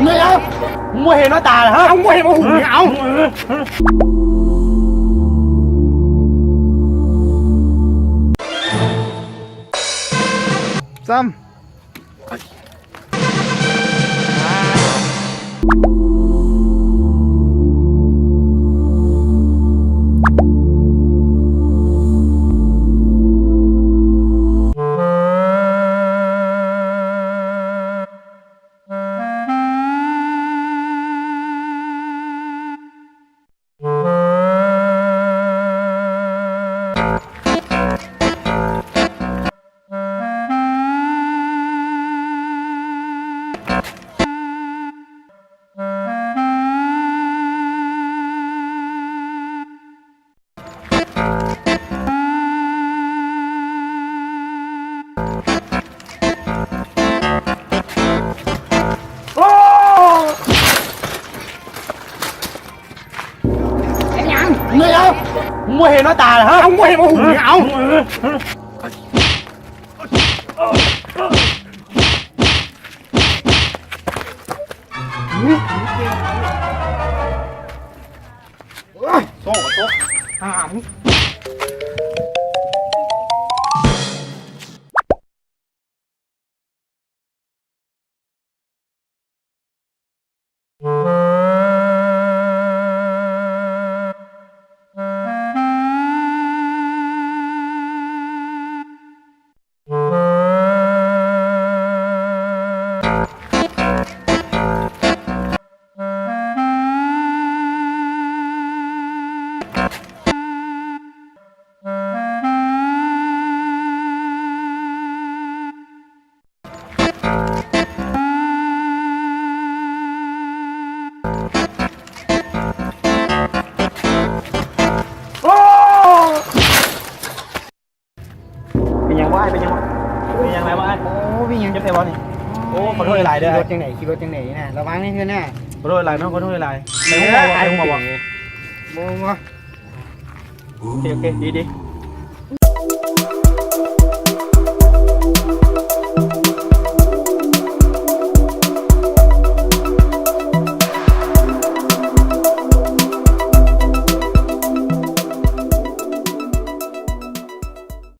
ບໍ່ເຫັນວ່າຕາເຮົາ ບໍ່ເຫັນວ່າຫູເຮົາ ຊ້ຳ. ເປັນຫຍັງ? ບໍ່ເຫັນວ່າຕາເຮົາ ບໍ່ເຫັນວ່າຫູເຮົາ. ໂອ້ຍ ໂຊກະຕົກ ຫາມ. ເປັນຫຍັງວະ ເປັນຫຍັງວະ ເປັນຫຍັງແລ້ວວະ? ໂອ້ ເປັນຫຍັງ? ເຈັບແທ້ບໍ່ນີ້? ໂອ້ ຂໍໂທດຫຼາຍໆເດີ. ຂີ່ລົດຈັ່ງໃດ? ຂີ່ລົດຈັ່ງໃດນະ? ລະວັງແດ່ເດີນະ. ຂອໂທດຫຼາຍໆເນາະ ຂໍໂທດຫຼາຍໆ. ເອີ ໄປໂຮງໝໍບໍ່? ບໍ່ ບໍ່ ບໍ່. ໂອເຄ ໂອເຄ ດີໆ.